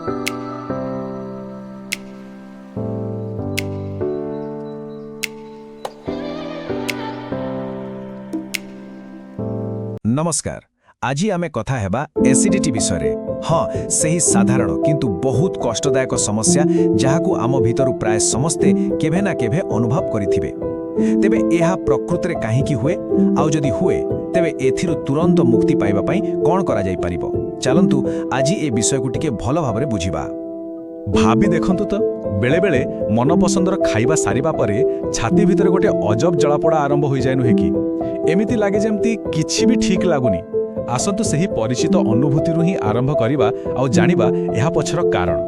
ନମସ୍କାର। ଆଜି ଆମେ କଥା ହେବା ଏସିଡିଟି ବିଷୟରେ। ହଁ, ସେହି ସାଧାରଣ କିନ୍ତୁ ବହୁତ କଷ୍ଟଦାୟକ ସମସ୍ୟା, ଯାହାକୁ ଆମ ଭିତରୁ ପ୍ରାୟ ସମସ୍ତେ କେବେ ନା କେବେ ଅନୁଭବ କରିଥିବେ। ତେବେ ଏହା ପ୍ରକୃତରେ କାହିଁକି ହୁଏ, ଆଉ ଯଦି ହୁଏ ତେବେ ଏଥିରୁ ତୁରନ୍ତ ମୁକ୍ତି ପାଇବା ପାଇଁ କ'ଣ କରାଯାଇପାରିବ? ଚାଲନ୍ତୁ, ଆଜି ଏ ବିଷୟକୁ ଟିକେ ଭଲ ଭାବରେ ବୁଝିବା। ଭାବି ଦେଖନ୍ତୁ ତ, ବେଳେବେଳେ ମନପସନ୍ଦର ଖାଇବା ସାରିବା ପରେ ଛାତି ଭିତରେ ଗୋଟେ ଅଜବ ଜଳାପୋଡ଼ା ଆରମ୍ଭ ହୋଇଯାଏ, ନୁହେଁ କି? ଏମିତି ଲାଗେ ଯେମିତି କିଛି ବି ଠିକ୍ ଲାଗୁନି। ଆସନ୍ତୁ, ସେହି ପରିଚିତ ଅନୁଭୂତିରୁ ହିଁ ଆରମ୍ଭ କରିବା ଆଉ ଜାଣିବା ଏହା ପଛର କାରଣ।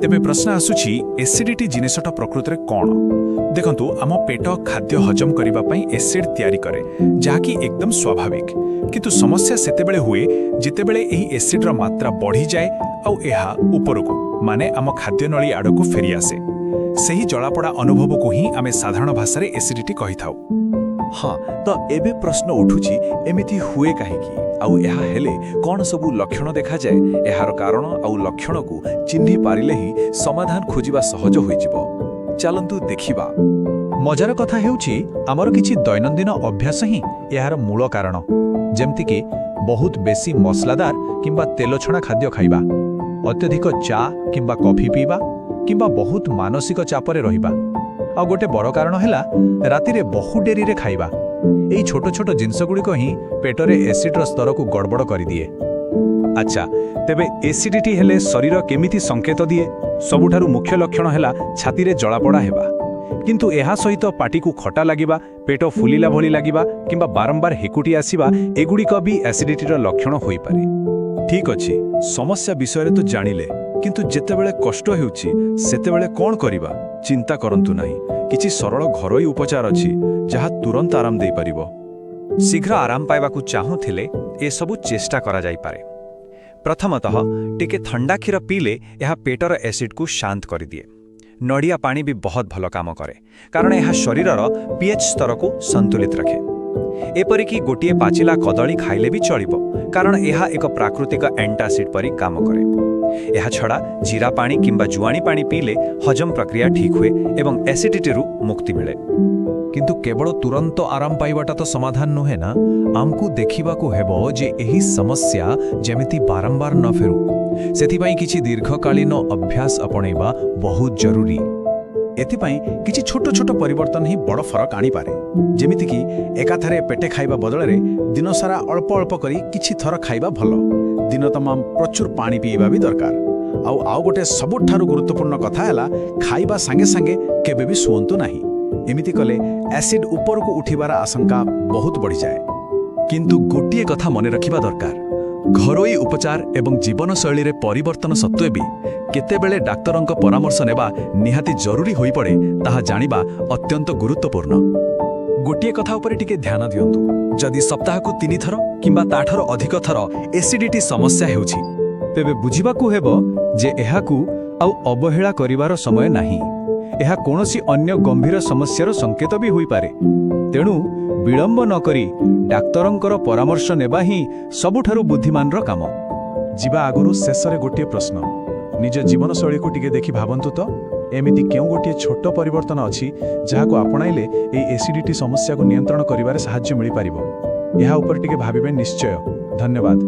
ତେବେ ପ୍ରଶ୍ନ ଆସୁଛି, ଏସିଡିଟି ଜିନିଷଟା ପ୍ରକୃତରେ କ'ଣ? ଦେଖନ୍ତୁ, ଆମ ପେଟ ଖାଦ୍ୟ ହଜମ କରିବା ପାଇଁ ଏସିଡ୍ ତିଆରି କରେ, ଯାହାକି ଏକଦମ ସ୍ୱାଭାବିକ। କିନ୍ତୁ ସମସ୍ୟା ସେତେବେଳେ ହୁଏ ଯେତେବେଳେ ଏହି ଏସିଡ୍ର ମାତ୍ରା ବଢ଼ିଯାଏ ଆଉ ଏହା ଉପରକୁ, ମାନେ ଆମ ଖାଦ୍ୟନଳୀ ଆଡ଼କୁ ଫେରିଆସେ। ସେହି ଜଳାପୋଡ଼ା ଅନୁଭବକୁ ହିଁ ଆମେ ସାଧାରଣ ଭାଷାରେ ଏସିଡିଟି କହିଥାଉ। ହଁ, ତ ଏବେ ପ୍ରଶ୍ନ ଉଠୁଛି, ଏମିତି ହୁଏ କାହିଁକି ଆଉ ଏହା ହେଲେ କ'ଣ ସବୁ ଲକ୍ଷଣ ଦେଖାଯାଏ? ଏହାର କାରଣ ଆଉ ଲକ୍ଷଣକୁ ଚିହ୍ନି ପାରିଲେ ହିଁ ସମାଧାନ ଖୋଜିବା ସହଜ ହୋଇଯିବ। ଚାଲନ୍ତୁ ଦେଖିବା। ମଜାର କଥା ହେଉଛି, ଆମର କିଛି ଦୈନନ୍ଦିନ ଅଭ୍ୟାସ ହିଁ ଏହାର ମୂଳ କାରଣ। ଯେମିତିକି ବହୁତ ବେଶୀ ମସଲାଦାର କିମ୍ବା ତେଲଛଣା ଖାଦ୍ୟ ଖାଇବା, ଅତ୍ୟଧିକ ଚା କିମ୍ବା କଫି ପିଇବା କିମ୍ବା ବହୁତ ମାନସିକ ଚାପରେ ରହିବା। ଆଉ ଗୋଟେ ବଡ଼ କାରଣ ହେଲା ରାତିରେ ବହୁ ଡେରିରେ ଖାଇବା। ଏଇ ଛୋଟ ଛୋଟ ଜିନିଷଗୁଡ଼ିକ ହିଁ ପେଟରେ ଏସିଡ୍ର ସ୍ତରକୁ ଗଡ଼ବଡ଼ କରିଦିଏ। ଆଚ୍ଛା, ତେବେ ଏସିଡିଟି ହେଲେ ଶରୀର କେମିତି ସଂକେତ ଦିଏ? ସବୁଠାରୁ ମୁଖ୍ୟ ଲକ୍ଷଣ ହେଲା ଛାତିରେ ଜଳାପୋଡ଼ା ହେବା। କିନ୍ତୁ ଏହା ସହିତ ପାଟିକୁ ଖଟା ଲାଗିବା, ପେଟ ଫୁଲିଲା ଭଳି ଲାଗିବା କିମ୍ବା ବାରମ୍ବାର ହେକୁଟି ଆସିବା, ଏଗୁଡ଼ିକ ବି ଏସିଡିଟିର ଲକ୍ଷଣ ହୋଇପାରେ। ଠିକ୍ ଅଛି, ସମସ୍ୟା ବିଷୟରେ ତ ଜାଣିଲେ, କିନ୍ତୁ ଯେତେବେଳେ କଷ୍ଟ ହେଉଛି ସେତେବେଳେ କ'ଣ କରିବା? ଚିନ୍ତା କରନ୍ତୁ ନାହିଁ, କିଛି ସରଳ ଘରୋଇ ଉପଚାର ଅଛି ଯାହା ତୁରନ୍ତ ଆରାମ ଦେଇପାରିବ। ଶୀଘ୍ର ଆରାମ ପାଇବାକୁ ଚାହୁଁଥିଲେ ଏସବୁ ଚେଷ୍ଟା କରାଯାଇପାରେ। ପ୍ରଥମତଃ, ଟିକେ ଥଣ୍ଡା କ୍ଷୀର ପିଇଲେ ଏହା ପେଟର ଏସିଡ୍କୁ ଶାନ୍ତ କରିଦିଏ। ନଡ଼ିଆ ପାଣି ବି ବହୁତ ଭଲ କାମ କରେ, କାରଣ ଏହା ଶରୀରର ପିଏଚ୍ ସ୍ତରକୁ ସନ୍ତୁଳିତ ରଖେ। ଏପରିକି ଗୋଟିଏ ପାଚିଲା କଦଳୀ ଖାଇଲେ ବି ଚଳିବ, କାରଣ ଏହା ଏକ ପ୍ରାକୃତିକ ଆଣ୍ଟାସିଡ୍ ପରି କାମ କରେ। ଏହାଛଡ଼ା ଜିରା ପାଣି କିମ୍ବା ଜୁଆଣି ପାଣି ପିଇଲେ ହଜମ ପ୍ରକ୍ରିୟା ଠିକ୍ ହୁଏ ଏବଂ ଏସିଡିଟିରୁ ମୁକ୍ତି ମିଳେ। କିନ୍ତୁ କେବଳ ତୁରନ୍ତ ଆରାମ ପାଇବାଟା ତ ସମାଧାନ ନୁହେଁ ନା? ଆମକୁ ଦେଖିବାକୁ ହେବ ଯେ ଏହି ସମସ୍ୟା ଯେମିତି ବାରମ୍ବାର ନ ଫେରୁ। ସେଥିପାଇଁ କିଛି ଦୀର୍ଘକାଳୀନ ଅଭ୍ୟାସ ଆପଣେଇବା ବହୁତ ଜରୁରୀ। ଏଥିପାଇଁ କିଛି ଛୋଟ ଛୋଟ ପରିବର୍ତ୍ତନ ହିଁ ବଡ଼ ଫରକ ଆଣିପାରେ। ଯେମିତିକି ଏକାଥରେ ପେଟେ ଖାଇବା ବଦଳରେ ଦିନସାରା ଅଳ୍ପ ଅଳ୍ପ କରି କିଛି ଥର ଖାଇବା ଭଲ। ଦିନ ତମାମ ପ୍ରଚୁର ପାଣି ପିଇବା ବି ଦରକାର। ଆଉ ଆଉ ଗୋଟେ ସବୁଠାରୁ ଗୁରୁତ୍ୱପୂର୍ଣ୍ଣ କଥା ହେଲା, ଖାଇବା ସାଙ୍ଗେ ସାଙ୍ଗେ କେବେ ବି ଶୁଅନ୍ତୁ ନାହିଁ। ଏମିତି କଲେ ଏସିଡ୍ ଉପରକୁ ଉଠିବାର ଆଶଙ୍କା ବହୁତ ବଢ଼ିଯାଏ। କିନ୍ତୁ ଗୋଟିଏ କଥା ମନେ ରଖିବା ଦରକାର। ଘରୋଇ ଉପଚାର ଏବଂ ଜୀବନଶୈଳୀରେ ପରିବର୍ତ୍ତନ ସତ୍ତ୍ୱେ ବି କେତେବେଳେ ଡାକ୍ତରଙ୍କ ପରାମର୍ଶ ନେବା ନିହାତି ଜରୁରୀ ହୋଇପଡ଼େ, ତାହା ଜାଣିବା ଅତ୍ୟନ୍ତ ଗୁରୁତ୍ୱପୂର୍ଣ୍ଣ। ଗୋଟିଏ କଥା ଉପରେ ଟିକେ ଧ୍ୟାନ ଦିଅନ୍ତୁ। ଯଦି ସପ୍ତାହକୁ 3 ଥର କିମ୍ବା ତାଠାରୁ ଅଧିକ ଥର ଏସିଡିଟି ସମସ୍ୟା ହେଉଛି, ତେବେ ବୁଝିବାକୁ ହେବ ଯେ ଏହାକୁ ଆଉ ଅବହେଳା କରିବାର ସମୟ ନାହିଁ। ଏହା କୌଣସି ଅନ୍ୟ ଗମ୍ଭୀର ସମସ୍ୟାର ସଂକେତ ବି ହୋଇପାରେ। ତେଣୁ ବିଳମ୍ବ ନ କରି ଡାକ୍ତରଙ୍କର ପରାମର୍ଶ ନେବା ହିଁ ସବୁଠାରୁ ବୁଦ୍ଧିମାନର କାମ। ଯିବା ଆଗରୁ ଶେଷରେ ଗୋଟିଏ ପ୍ରଶ୍ନ। ନିଜ ଜୀବନଶୈଳୀକୁ ଟିକେ ଦେଖି ଭାବନ୍ତୁ ତ, ଏମିତି କେଉଁ ଗୋଟିଏ ଛୋଟ ପରିବର୍ତ୍ତନ ଅଛି ଯାହାକୁ ଆପଣାଇଲେ ଏହି ଏସିଡିଟି ସମସ୍ୟାକୁ ନିୟନ୍ତ୍ରଣ କରିବାରେ ସାହାଯ୍ୟ ମିଳିପାରିବ? ଏହା ଉପରେ ଟିକେ ଭାବିବେ ନିଶ୍ଚୟ। ଧନ୍ୟବାଦ।